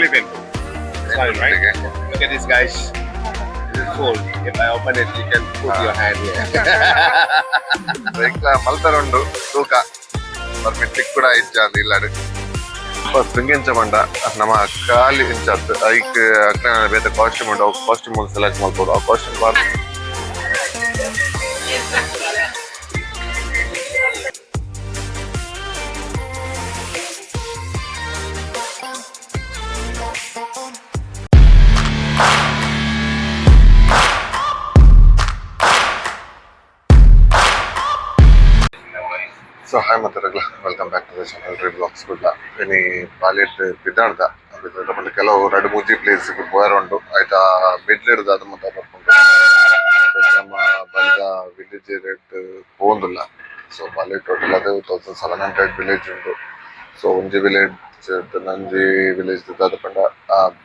Really painful. It's fine, right? Look at this, guys. This is full. If I open it, you can put your hand here. ಎಂಕ್ಲ ಮಲ್ತರುಂಡು ತೂಕ permit ಕೂಡ ಇಜ್ಜಾಂದ್ ಇಲ್ಲಡ್. Swing ಎಂಚ ಪಂಡ ನಮ ಖಾಲಿ ಇಂಚತ್ ಐಕ್ ಅಕ್ಲೆನ ಬೇತೆ ಕಾಸ್ಟ್ಯೂಮ್ ಉಂಡು, ಅವು ಕಾಸ್ಟ್ಯೂಮ್ ಸೆಲೆಕ್ಟ್ ಮಲ್ಪೊಡು, ಆ ಕಾಸ್ಟ್ಯೂಮ್ ಪಾಡ್. ಸೊ ಹಾಯ್ ಮಾತಾಡಗ್ಲ, welcome back to the channel re blogs Kudla. ಇನಿ ಬಾಲಿಡ್ ಪಿದಾಡ್ದ ಪಿದಾಡ್ದ ಪಂಡ ಕೆಲವು ರಡ್ಡ್ ಮೂಜಿ ಪ್ಲೇಸ್ ಪೋಯರ ಉಂಡು. ಐತ ಮಿಡ್ಲ್ ಅದು ಮಾತ ಬರ್ಪುಂಡು. ನಮ್ಮ ಬಲ್ದ ವಿಲೇಜ್ ರೇಟ್ ಪೋವೊಂದುಲ್ಲ. ಸೊ ಬಾಲಿ ಟೋಟಲ್ ಅದು 1700 ವಿಲೇಜ್ ಉಂಡು. ಸೊ ಒಂಜಿ ವಿಲೇಜ್ ನಂಜಿ ವಿಲೇಜ್ ದಾದ ಪಂಡ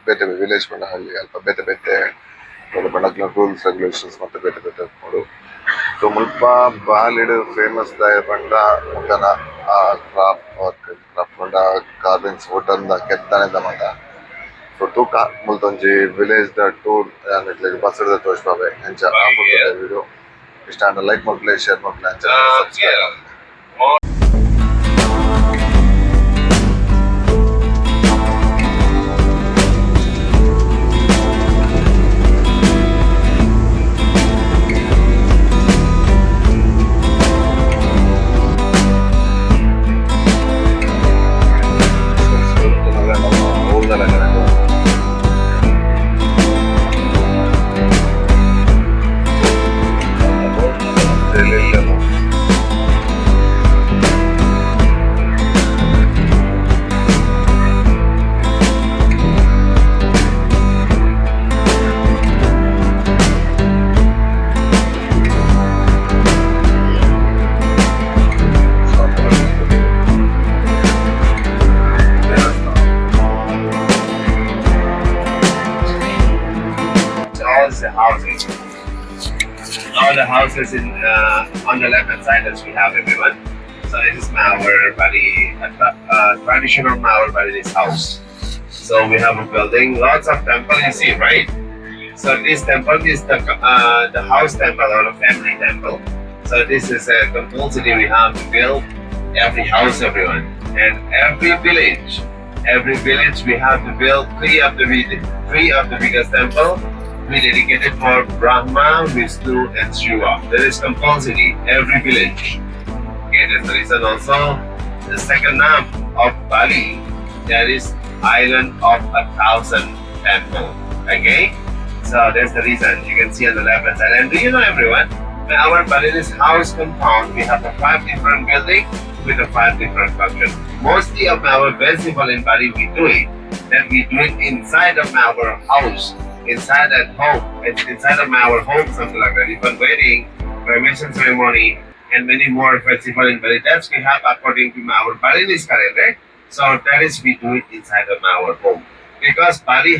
ಬೇತೆ ವಿಲೇಜ್ ಪಂಡ ಹಳ್ಳಿ ಅಲ್ಪ ಬೇತೆ ಬೇತೆ ಪಂಡ ರೂಲ್ಸ್ ರೆಗ್ಯುಲೇಷನ್ಸ್ ಮತ್ತೆ ಬೇತೆ ಬೇತೆ ಉಪ್ಪುಂಡು. ಸೊ ಮುಲ್ಪ ಬಾಲಿಡ್ ಫೇಮಸ್ ದಾಯೆ ಪಂಡ ಮುಕನ craft work. Craft ಪಂಡ ಕಾರ್ವಿಂಗ್ಸ್, ವುಡನ್ ದ ಕೆತ್ತನೆದ ಮಾತ. ಸೊ ತೂಕ ಮುಲ್ತೊಂಜಿ ವಿಲೇಜ್ ದ ಟೂರ್ ನಿಕ್ಲೆಗ್ ಬಸ್ ಡ್ ತೋಜ್ಪಾವೆ ಎಂಚ ವಿಡಿಯೋ. ಇಷ್ಟ ಆಂಡ ಲೈಕ್ ಮಲ್ಪುಲೆ, ಶೇರ್ ಮಲ್ಪುಲೆ, ಅಂಚ ಸಬ್ಸ್ಕ್ರೈಬ್ ಮಲ್ಪುಲೆ. All the houses. All the houses in on the left hand side as we have, everyone. So this is our Bali, traditional Maor Balinese house. So we have a building, lots of temple you see, right? So this temple is the house temple or the family temple. So this is a compulsory we have to build every house, everyone, and every village. Every village we have to build three of the biggest temple we dedicated for Brahma, Vishnu, and Shiva. That is compulsory every village. Okay, that's the reason also the second name of Bali, that is island of a thousand temple. Okay, so that's the reason you can see on the left hand side. And do you know, everyone? In our Balinese house compound, we have a five different building with a five different function. Mostly of our festival in Bali, we do it. That we do it inside of our house, inside at home, it's inside of our home, something like that. Even wedding, cremation ceremony, and many more festival in Bali. That's we have according to our Balinese calendar. So that is we do it inside of our home because Bali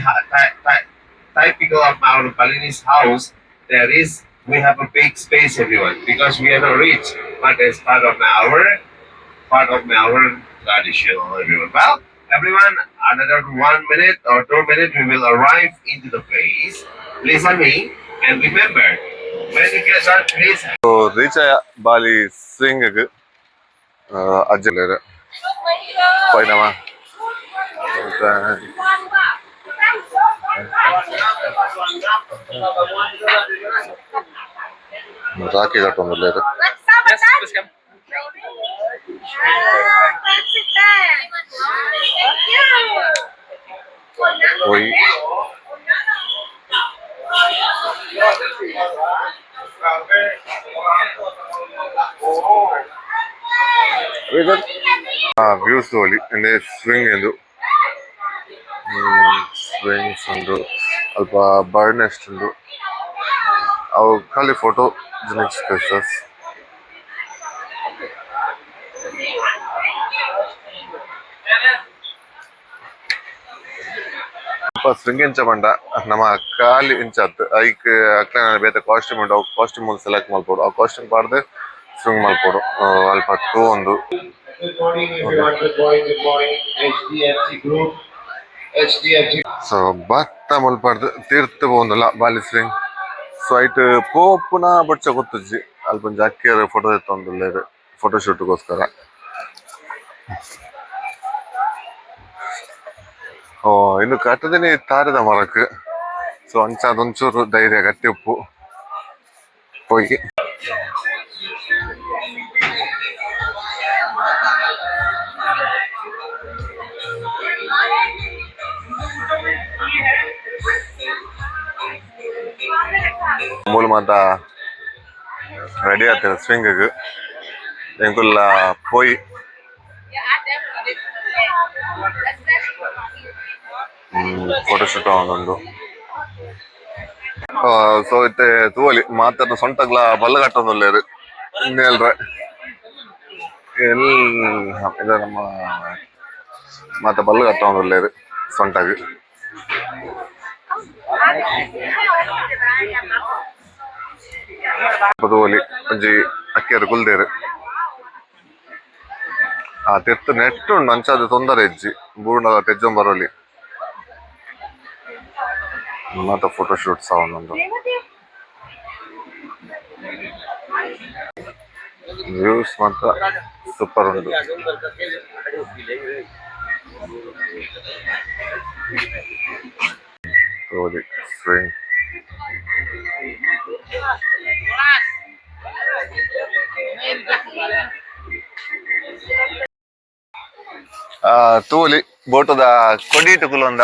typical of our Balinese house, there is we have a big space, everyone, because we are not rich, but it's part of our traditional, everyone. Well, everyone, another 1 minute or 2 minutes, we will arrive into the place. Listen me and remember, when you get that place, so reach ಆಯ ಬಾಲಿ swing ಅಜ್ಜಲೇರು ಪೈನಮ. Rakhi ಕಟ್ಟೊಂದುಲ್ಲೆರ್. Yes, please come. ಪೋಯಿ views ತೋಲಿ. ಇಂದೆ swing ಎಂದು swings ಉಂಡು, ಅಲ್ಪ bird nest ಉಂಡು. ಅವು ಖಾಲಿ photo ಜೆನಿಕ್ spaces. ಅಲ್ಪ ಸ್ವಿಂಗ್ ಎಂಚ ಪಂಡ ನಮ ಖಾಲಿ ಇಂಚತ್ ಐಕ್ ಅಕ್ಲೆನ ಬೇತೆ ಕಾಸ್ಟ್ಯೂಮ್ ಉಂಡು, ಅವು ಕಾಸ್ಟ್ಯೂಮ್ ಸೆಲೆಕ್ಟ್ ಮಲ್ಪೊಡು, ಆ ಕಾಸ್ಟ್ಯೂಮ್ ಪಾಡ್ದ್ ಸ್ವಿಂಗ್ ಮಲ್ಪೊಡು. ಅಲ್ಪ ತೂ ಉಂಡು. Good morning, everyone. Good morning. Good morning. HDFC Group. HDFC. So ಭತ್ತ ಮುಲ್ಪಡ್ದು ತೀರ್ಥ ಪೋವೊಂದುಲ್ಲ ಬಾಲಿ ಸ್ವಿಂಗ್. ಸೊ ಐಟ್ ಪೋಪುನ ಬೊಡ್ಚ ಗೊತ್ತುಜ್ಜಿ, ಅಲ್ಪ ಒಂಜಿ ಅಕ್ಕಿಯರ್ ಫೋಟೋ ದೆತ್ತೊಂದುಲ್ಲೆರ್ ಫೋಟೋ ಶೂಟ್ ಗೋಸ್ಕರ. ಓ ಇಂದು ಕಟ್ಟದಿನಿ ತಾರೆದ ಮರಕ್. ಸೊ ಅಂಚಾದ್ ಒಂಚೂರು ಧೈರ್ಯ ಗಟ್ಟಿ ಉಪ್ಪು ಪೋಯಿ. ಮೂಲು ಮಾತ ರೆಡಿ ಆತೇರ್ ಸ್ವಿಂಗ್ ಎಂಕುಲ್ಲ ಪೋಯಿ. ಫೋಟೋ ಶೂಟ್ ಆವೊಂದುಂಡು. ಸೊ ಇತ್ತೆ ತೂವೊಲಿ, ಮಾತೆರ್ನ ಸೊಂಟಗ್ಲ ಬಲ್ಲ್ ಕಟ್ಟೊಂದುಲ್ಲೆರ್ ನೇಲ್ರೆ. ಎಲ್ ಇದು ನಮ್ಮ ಮಾತ ಬಲ್ಲ್ ಕಟ್ಟೊಂದುಲ್ಲೆರ್ ಸೊಂಟಗ್. ತೂವೊಲಿ, ಒಂಜಿ ಅಕ್ಕಿಯರ್ ಕುಲ್ದೆರ್. ಆ ತಿರ್ತ್ ನೆಟ್ ಉಂಡು, ಅಂಚಾದ್ ತೊಂದರೆ ಇಜ್ಜಿ, ಬೂರ್ಂಡಲ ಪೆಜ್ಜೊಂದು ಬರೊಲಿ. ಮಾತ ಫೋಟೋ ಶೂಟ್ಸ್ ಆವೊಂದುಂಡು. ವ್ಯೂಸ್ ಮಾತ್ರ ಸೂಪರ್ ಉಂಡು. ತೂವೊಲಿ ಸ್ವಿಂಗ್. ತೂವೊಲಿ, ಬೋಟುದ ಕೊಡಿಟ್ ಕುಲೊಂದ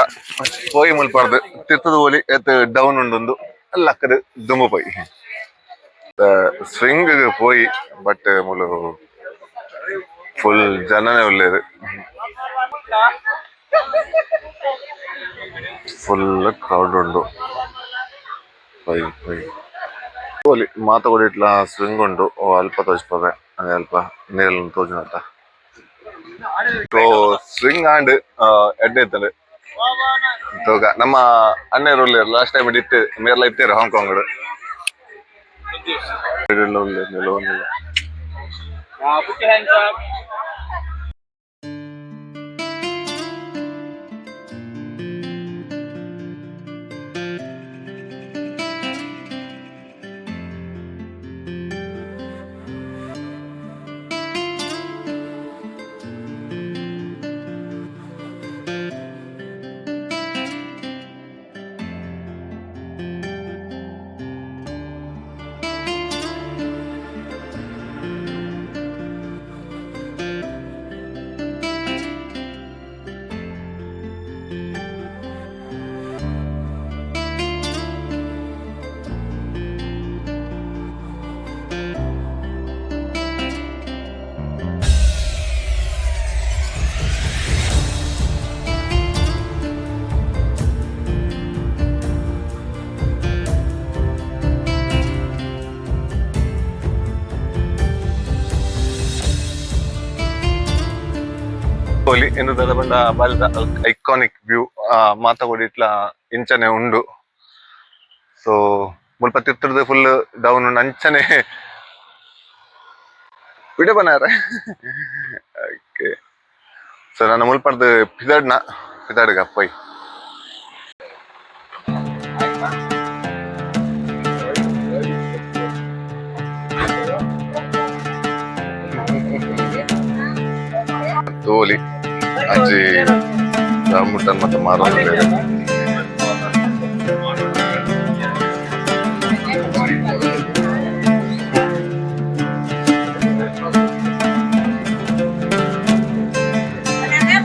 ಪೋಯಿ ಮುಲ್ಪರ್ದ್ ತಿರ್ತದ ಒಲಿ ಏತ್ ಡೌನ್ ಉಂಡುಂದು ಲಕ್ಕದ್ ದುಂಬು ಪೋಯಿ. ಸ್ವಿಂಗ್ ಪೋಯಿ, ಬಟ್ ಮೂಲು ಫುಲ್ ಜನನೇ ಉಲ್ಲೆರ್, ಫುಲ್ ಕ್ರೌಡ್ ಉಂಡು. ಪೋಯಿ ಪೋಯಿ ತೂವೊಲಿ, ಮಾತ ಕೊಡಿಟ್ಲ ಸ್ವಿಂಗ್ ಉಂಡು. ಓ ಅಲ್ಪ ತೋಜ್ಪವೆ, ಅದೇ ಅಲ್ಪ ನೀರಲ್ಲಿ ತೋಜುನತ. ಸೊ ಸ್ವಿಂಗ್ ಆಂಡ್, ಎಡ್ಡೆ ಇತ್ತಂಡ್. ತೂಕ, ನಮ್ಮ ಅಣ್ಣೆರ್ ಉಲ್ಲೆರ್, ಲಾಸ್ಟ್ ಟೈಮ್ ಇತ್ತೆ ಮೇರ್ಲ ಇತ್ತೆರ್ ಹಾಂಗ್ಕಾಂಗ್ ಉಲ್ಲೆರ್ ನಿಲುವೊಂದುಲ್ಲೆರ್. Put your hands up. ತೂವೊಲಿ, ಇಂದು ದಾದ ಪಂಡ ಬಾಲಿದ ಐಕಾನಿಕ್ ವ್ಯೂ. ಮಾತ ಕೊಡಿಟ್ಲ ಇಂಚನೆ ಉಂಡು. ಸೊ ಮುಲ್ಪ ತಿರ್ತುರ್ದು ಫುಲ್ ಡೌನ್ ಉಂಡು, ಅಂಚನೆ ವಿಡಿಯೋ ಬನಾರೆ. ಓಕೆ, ಸೊ ನಾನು ಮುಲ್ಪರ್ದು ಪಿದಡ್ನ ಪಿದಡ್ಗ ಪೋಯ್. ತೂವೊಲಿ, ಅಜ್ಜಿ ರಾಮುಟನ್ ಮತ್ತೆ ಮಾರೊಂದುಲ್ಲೆರ್.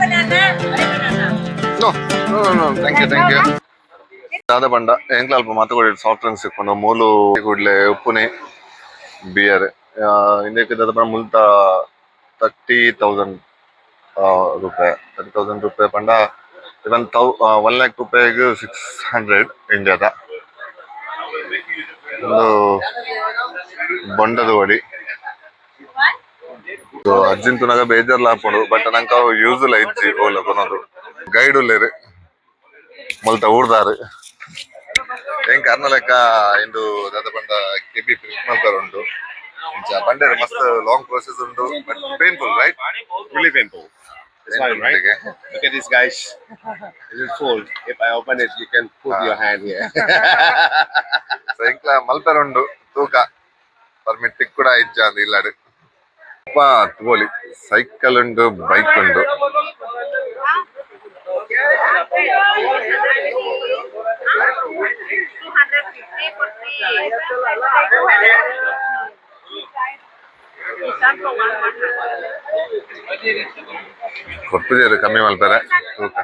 Banana, banana. Ay, banana. No, no, no, thank you, thank you. ದಾದ ಪಂಡ ಎಂಕ್ಲ ಅಲ್ಪ ಮಾತ ಕೊಡಿ ಸಾಫ್ಟ್ ಡ್ರಿಂಕ್ಸ್ ಇಪ್ಪುಂಡು. ಮೂಲು ಕೂಡ್ಲೆ ಉಪ್ಪುನೆ ಬಿಯರ್. ಇಂದೆಕ್ ದಾದ ಪಂಡ ಮುಲ್ತ 30,000 ರೂಪಾಯಿ. 30,000 ರೂಪಾಯಿ ಪಂಡ ಇವನ್ 1 ಲ್ಯಾಕ್ ರೂಪಾಯಿಗ್ 600 ಇಂಡಿಯಾದ. ಒಂದು ಬೊಂಡದ ವಡಿ. ಸೊ ಅಜ್ಜಿನ್ ತೂನಗ ಬೇಜಾರ್ಲ ಆಪುಂಡು, ಬಟ್ ನಂಕ್ ಅವು ಯೂಸ್ ಲ ಇಜ್ಜಿ. ಓಲ ಕೊನೊದು ಗೈಡ್ ಉಲ್ಲೆರ್, ಮುಲ್ತ ಊರ್ದಾರ್. ಎಂಕ್ ಅರ್ನ ಲೆಕ್ಕ ಇಂದು ದಾದ ಪಂಡ ಕೆಬಿ ಪ್ರಿಂಟ್ ಮಲ್ಪೆರೆ ಉಂಡು. ಇಂಚ ಪಂಡೆರ್, ಮಸ್ತ್ ಲಾಂಗ್ ಪ್ರೊಸೆಸ್ ಉಂಡು, but painful, right? Really painful. It's fine, right? Look at this, guys. This is full. If I open it, you can put your hand here. So ಎಂಕ್ಲ ಮಲ್ಪೆರುಂಡು ತೂಕ ಪರ್ಮಿಟ್ ತಿಕ್ಕುಡ ಇಜ್ಜ ಅಂದ್ ಇಲ್ಲಡ್ ಅಪ್ಪ ತೂವೊಲಿ ಸೈಕಲ್ ಉಂಡು, ಬೈಕ್ ಉಂಡು. 250 for three. ಕೊರ್ಪುಜೆರ್ ಕಮ್ಮಿ ಮಲ್ಪೆರೆ ತೂಕ.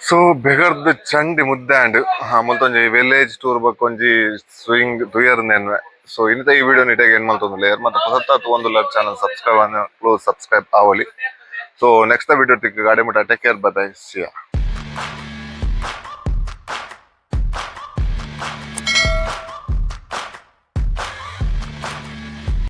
ಸೊ ಬೆಗರ್ದ್ ಚಂಡಿ ಮುದ್ದೆ ಆಂಡ್. ಮುಲ್ತೊಂಜಿ ವಿಲೇಜ್ ಟೂರ್ ಬೊಕ್ಕ ಒಂಜಿ ಸ್ವಿಂಗ್ ತುಯರ್ ನೆನ್ವೆ. ಸೊ ಇನ್ನಿತ ಈ ವಿಡಿಯೋ ನೀಟಾಗಿ ಏನ್ ಮಲ್ತೊಂದುಲ್ಲ ಏರ್ ಮತ್ತೆ ಪೊಸತ್ತ ತೂವೊಂದುಲ್ಲ ಚಾನಲ್ ಸಬ್ಸ್ಕ್ರೈಬ್ ಕ್ಲೋಸ್ ಸಬ್ಸ್ಕ್ರೈಬ್ ಆವೊಲಿ. ಸೊ ನೆಕ್ಸ್ಟ್ ವಿಡಿಯೋ ತಿಕ್ ಗಾಡಿ ಮುಟ್ಟ. ಟೇಕ್ ಕೇರ್, ಬೈ, ಸಿಯಾ.